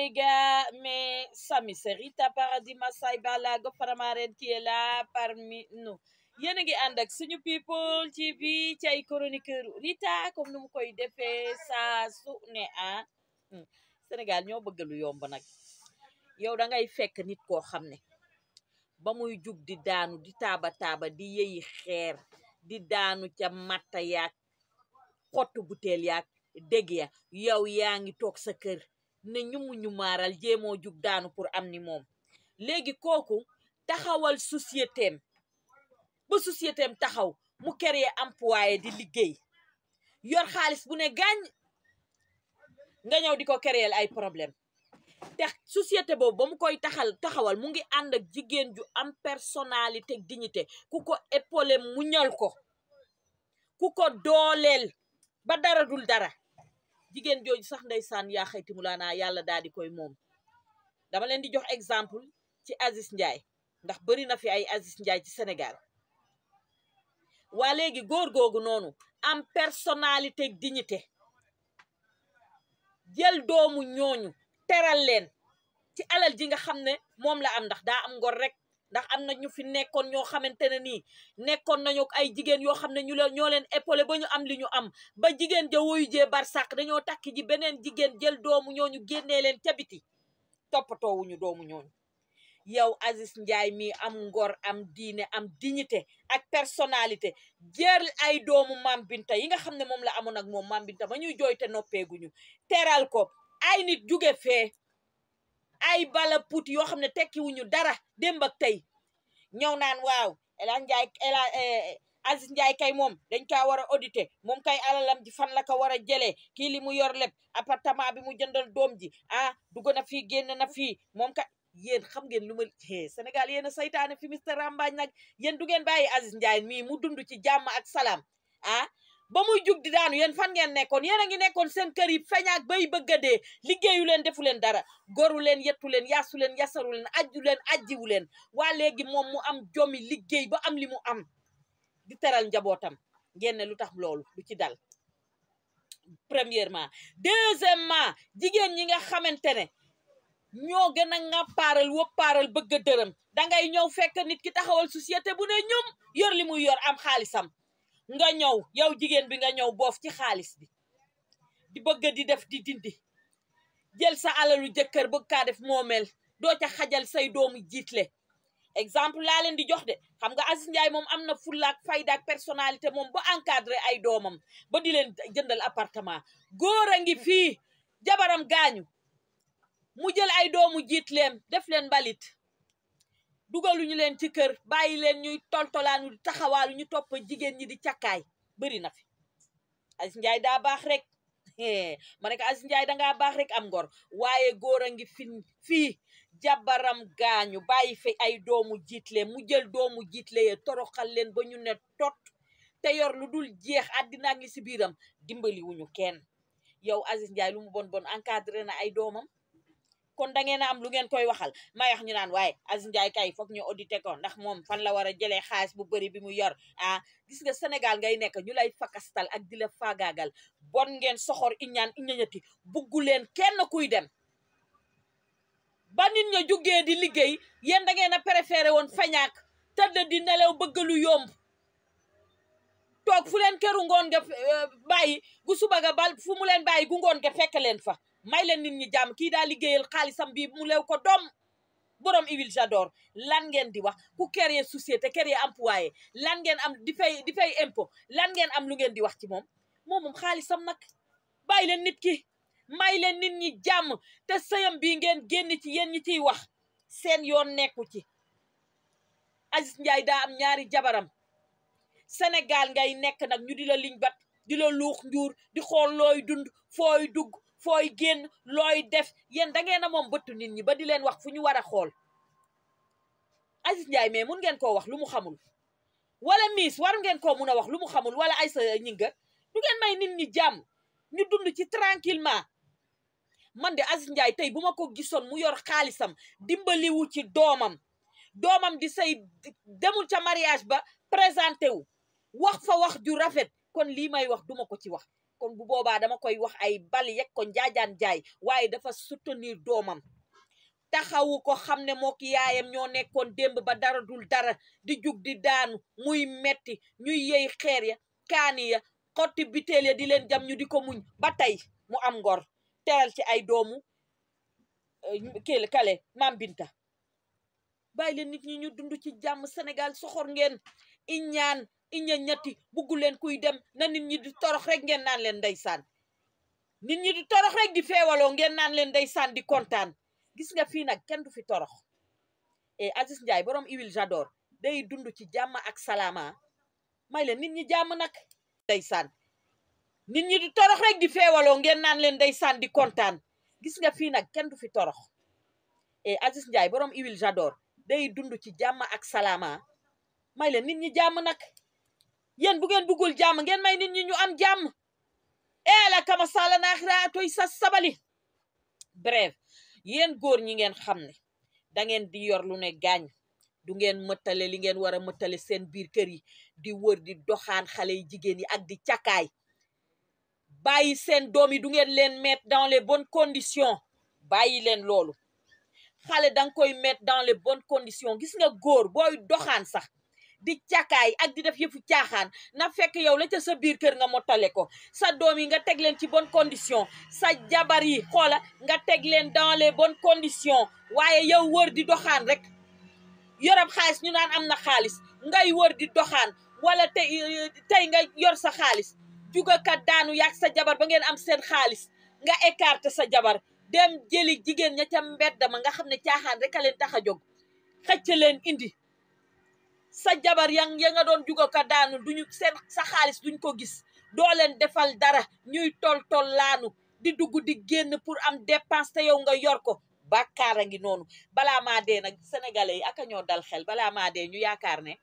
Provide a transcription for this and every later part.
amiga, mes amis, c'est Rita Paradis Massay Balago Faramaren qui est là parmi nous. Yéen a ngi ànd ak suñu people TV ci ay chroniqueur Rita comme nu mu koy defee saa su ne Sénégal ñoo bëgg lu yomb nag. Yow da ngay fekk nit koo xam ne ba muy jug di daanu di taaba di yeyi xeer di daanu ca matta yaak xottu butéel yaak dégg ya yow yaa ngi toog sa kër ne ñu maaral jéemoo jug daanu pour am ni moom. Léegi kooku taxawal sociétéem ba sociétéem taxaw mu créer employé di liggéey yor xaalis bu ne gaañ nga ñëw di ko créer ay problème te société boobu ba mu koy taxawal mu ngi ànd ak jigéen ju am personnalité dignité ku ko épaulé mu ñal ko ku ko dooleel ba dara dul dara. Jigéen jooju sax ndeysaan yaa xayti mu laanaa yàlla daal di koy moom. Dama leen di jox exemple ci Aziz Ndiaye ndax bari na fi ay Aziz Ndiaye ci Sénégal. Waa léegi góor googu noonu am personnalité dignité jël doomu ñooñu teral leen ci alal ji nga xam ne moom la am ndax daa am ngor rek ndax am na ñu fi nekkoon ñoo xamante ne nii nekkoon nañu ay jigéen yoo xam ne ñoo leen épaulé ba ñu am li ñu am ba jigéen ja woyu jee barsàq dañoo takk ji beneen jigéen jël doomu ñooñu génnee leen ca biti toppatoowuñu doomu ñooñu. Yow Aziz Ndiaye mi am ngor am diine am dignité ak personnalité jël ay doomu Mam Binta yi nga xam ne moom la amoon ak moom Mam Binta ba ñuy jooy te noppeeguñu teral ko ay nit jóge fee ay bala put yoo xam ne tekkiwuñu dara démb ak tey ñëw naan waaw Aziz Ndiaye kay moom dañ kaa war a auditer moom kay alalam ji fan la ko war a jëlee kii li mu yor lépp appartement bi mu jëndal doom ji dugg na fii génn na fii moom kay yéen xam ngeen lu ma Sénégal yéen a saytaane fi Mister Rambaaj nag yéen du ngeen bàyyi Aziz Ndiaye mii mu dund ci jàmm ak salaam ba muy jug di daanu yéen fan ngeen nekkoon yéen a ngi nekkoon seen kër yi feñaak bay bëgg a dee liggéeyu leen defu leen dara goru leen yettu leen yaasu leen yasaru leen ajju leen ajjiwu leen. Waa léegi moom mu am jomi liggéey ba am li mu am di teral njabootam ngeen ne lu tax loolu du ci dal. Premièrement. Deuxièmement, jigéen ñi nga xamante ne ñoo gën a ŋàppaaral wëppaaral bëgg a dërëm dangay ñëw fekk nit ki taxawal société bu ne ñum yor li muy yor am xaalisam nga ñëw yow jigéen bi nga ñëw boof ci xaalis bi di bëgg di def di dindi jël sa alalu jëkkër bëgg kaa def moomeel doo ca xajal say doomu jiitle. Exemple laa leen di jox de xam nga Aziz Ndiaye moom am na fullaak faydaak personnalité moom ba encadré ay doomam ba di leen jëndal appartement. Góor a ngi fii jabaram gaañu mu jël ay doomu jiitleem def leen mbalit dugaluñu leen ci kër bàyyi leen ñuy toltolaanu di taxawaalu ñu topp jigéen ñi di cakkaay bari na fi. Aziz Ndiaye daa baax rek ma ne ko Aziz Ndiaye dangaa baax rek am ngor waaye góor a ngi fii jabaram gaañu bàyyi fi ay doomu jiitle mu jël doomu jiitle ye toroxal leen ba ñu ne tot te yor lu dul jeex àddina ngi si biiram dimbali wuñu kenn. Yow Aziz Ndiaye lu mu bon encadré na ay doomam kon da ngeen a am lu ngeen koy waxal may wax ñu naan waaye Aziz Ndiaye kay foog ñu audité ko ndax moom fan la war a jëlee xaalis bu bëri bi mu yor. Gis nga Sénégal ngay nekk ñu lay fakastal ak di la faagaagal bon ngeen soxor iñañati buggu leen kenn kuy dem ba nit ña jógee di liggéey yéen da ngeen a préféré woon fañaak tëdd di nelaw bëgg lu yomb toog fu leen këru ngoon nga bàyyi gu suba ga bal fu mu leen bàyyi gu ngoon nga fekk leen fa. May leen nit ñi jàmm kii daa liggéeyal xaalisam bi mu lew ko doom borom huile j'adore. Lan ngeen di wax ku créer société créer employé lan ngeen am di fay impôt lan ngeen am lu ngeen di wax ci moom xaalisam nag bàyyi leen nit ki may leen nit ñi jàmm te sëyam bii ngeen génn ci yéen ñi ciy wax seen yoon nekku ci. Aziz Ndiaye daa am ñaari jabaram Sénégal ngay nekk nag ñu di la liñ bat di la luux njuur di xool looy dund fooy dugg fooy génn looy def yéen da ngeen a moom bëttu nit ñi ba di leen wax fu ñu war a xool. Aziz Ndiaye mais mun ngeen koo wax lu mu xamul wala miis war ngeen koo mun a wax lu mu xamul wala ay sa ñinga du ngeen may nit ñi jàmm ñu dund ci tranquillement. Man de Aziz Ndiaye tey bu ma ko gisoon mu yor xaalisam dimbaliwu ci doomam di say demul ca mariage ba présenté wu wax fa wax ju rafet kon lii may wax duma ko ci wax kon bu boobaa dama koy wax ay bal yeg ko njaajaan jaay, waaye dafa soutenir doomam taxawu ko, xam ne moo ki yaayam ñoo nekkoon démb ba dara dul dara, di jug di daanu muy metti ñuy yey xeer ya kaani ya xotti biteel ya di leen jam ñu di ko muñ ba tey mu am ngor teral ci ay doomu kale Mam Binta. bàyyi leen nit ñi ñu dund ci jàmm. Sénégal soxor ngeen, iñaan ñetti buggu leen kuy dem na nit ñi di torox rek ngeen naan leen ndeysaan, nit ñi di torox rek di feewaloo ngeen naan leen ndeysaan di kontaan. gis nga fii nag kenn du fi torox. et Aziz Ndiaye borom huile j'adore day dund ci jàmm ak salaama. may leen nit ñi jàmm nag ndeysaan, nit ñi di torox rek di feewaloo ngeen naan leen ndeysaan di kontaan. gis nga fii nag kenn du fi torox. et Aziz Ndiaye borom huile j'adore day dund ci jàmm ak salaama. may leen nit ñi jàmm nag. yéen bu ngeen bëggul jàmm ngeen may nit ñi ñu am jàmm. la kama sala naaxira toy sa sabali. bref yéen góor ñi ngeen xam ne da ngeen di yor lu ne gaañ, du ngeen mëttale li ngeen war a mëttale seen biir kër yi, di wër di doxaan xale yi jigéen yi ak di cakaay. bàyyi seen doom yi du ngeen leen mettre dans les bonnes conditions. bàyyi leen loolu. xale danga koy mettre dans les bonnes conditions. gis nga góor booy doxaan sax di cakaay ak di def yëfu caaxaan na fekk yow la ca sa biir kër nga mottale ko. sa doom yi nga teg leen ci bonnes conditions, sa jabar yi xoola nga teg leen dans les bonnes conditions. waaye yow wër di doxaan rek yorab xaalis ñu naan am na xaalis ngay wër di doxaan, wala tey nga yor sa xaalis juga kat daanu yaag sa jabar ba ngeen am seen xaalis nga écarté sa jabar dem jëli jigéen ña ca mbedd ma nga xam ne caaxaan rek a leen tax a jóg, xëcc leen indi. sa jabar ya nga doon juga kat daanu duñu seen sa xaalis duñ ko gis, doo leen defal dara, ñuy tol laanu di dugg di génn pour am dépense te yow nga yor ko. bàkkaar a ngi noonu. balaa maa dee nag sénégalais yi aka ñoo dal xel, balaa maa dee ñu yaakaar ne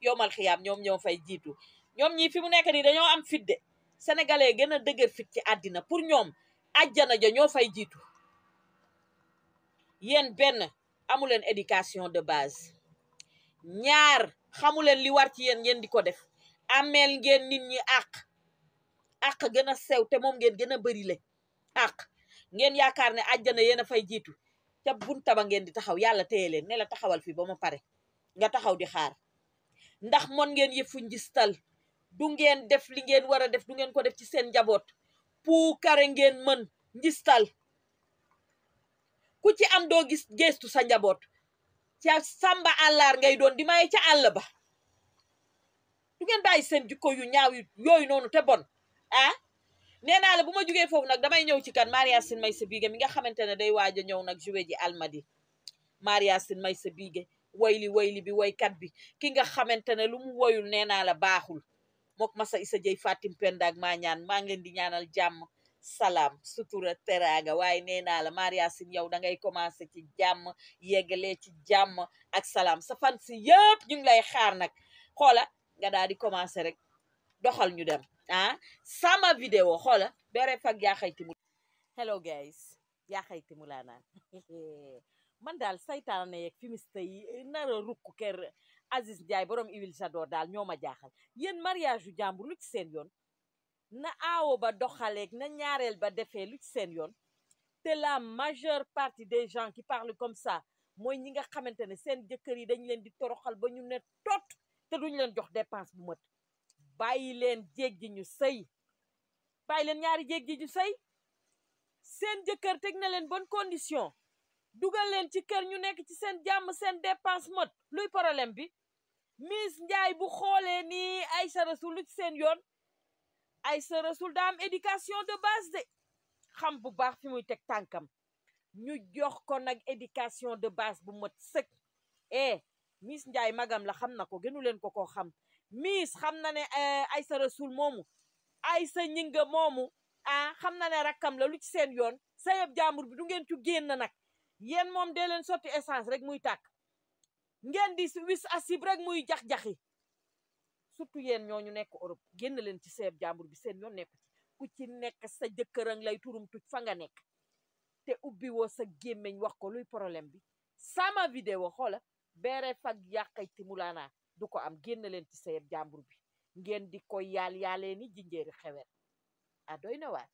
yomal xiyaam ñoom ñoo fay jiitu. ñoom ñii fi mu nekk nii dañoo am fit de. sénégalais gën a dëgër fit ci àddina, pour ñoom àjjana ja ñoo fay jiitu. yéen benn amuleen éducation de base, ñaar xamuleen li war ci yéen ngeen di ko def. ameel ngeen nit ñi àq gën a sew te moom ngeen gën a bëri le àq. ngeen yaakaar ne àjjana yéen a fay jiitu, ca bunta ba ngeen di taxaw yàlla téye leen ne la taxawal fii ba ma pare nga taxaw di xaar. ndax mon ngeen yëfu njistal, du ngeen def li ngeen war a def, du ngeen ko def ci seen njaboot. puukare ngeen mën njistal. ku ci am doo gis geestu sa njaboot, ca samba àllaar ngay doon di maye ca àll ba. du ngeen bàyyi seen jikko yu ñaaw yooyu noonu te bon. nee naa la bu ma jugee foofu nag damay ñëw ci kan Maria Sin Maysa Biige mi nga xamante ne day waaj a ñëw nag joué ji Almadi. Maria Sin Maysa Biige wayli bi waykat bi ki nga xamante ne lu mu woyul nee naa la baaxul. mook Massa Issa Dieye Fatim Penda ak maa ngi leen di ñaanal jàmm salaam sutura teraanga. waaye nee naa la Maria Sin yow da ngay commencé ci jàmm yeggalee ci jàmm ak salaam. sa fan si yëpp ñu ngi lay xaar nag. xoola nga daal di commencé rek doxal ñu dem. sama vidéo xoola bere fag yaa xayti mu. hello guys, yaa xayti mu laa naan man daal saytaane yeeg fimiste yi nara rukk kër Aziz Ndiaye borom huile j'adore daal ñoo ma jaaxal. yéen mariage yu jàmbur lu ci seen yoon? na aawo ba doxaleeg na ñaareel ba defee lu ci seen yoon? te la majeure partie des gens qui parlent comme ça mooy ñi nga xamante ne seen jëkkër yi dañ leen di toroxal ba ñu ne tot te duñ leen jox dépense bu mët. bàyyi leen jéeg ji ñu sëy, bàyyi leen ñaari jéeg ji ñu sëy. seen jëkkër teg na leen bonne condition, dugal leen ci kër ñu nekk ci seen jàmm seen dépense mot. luy problème bi? Miss Ndiaye bu xoolee nii Aïssa Rasoul lu ci seen yoon? Aïssa Rasoul daa am éducation de base de, xam bu baax fi muy teg tànkam. ñu jox ko nag éducation de base bu mot sëkk. Miss Ndiaye magam la, xam na ko, gënu leen ko koo xam. Miss xam na ne Aïssa Rasoul moomu, Aïssa ñinga moomu xam na ne rakkam la. lu ci seen yoon? sayeb jàmbur bi du ngeen ci génn nag. yéen moom dee leen sotti essence rek muy tàkk, ngeen di wis asib rek muy jax-jaxi. surtout yéen ñooñu nekk Europe, génn leen ci sayeb jàmbur bi, seen yoon nekku ci. ku ci nekk sa jëkkërang lay turum tuj fa nga nekk te ubbi woo sa gémmeñ wax ko. luy problème bi? sama vidéo xoola bere fag yàqayti mulaana du ko am. génn leen ci sayeb jàmbur bi, ngeen di ko yaalee ni jinjeeri xewet. ah doy na waar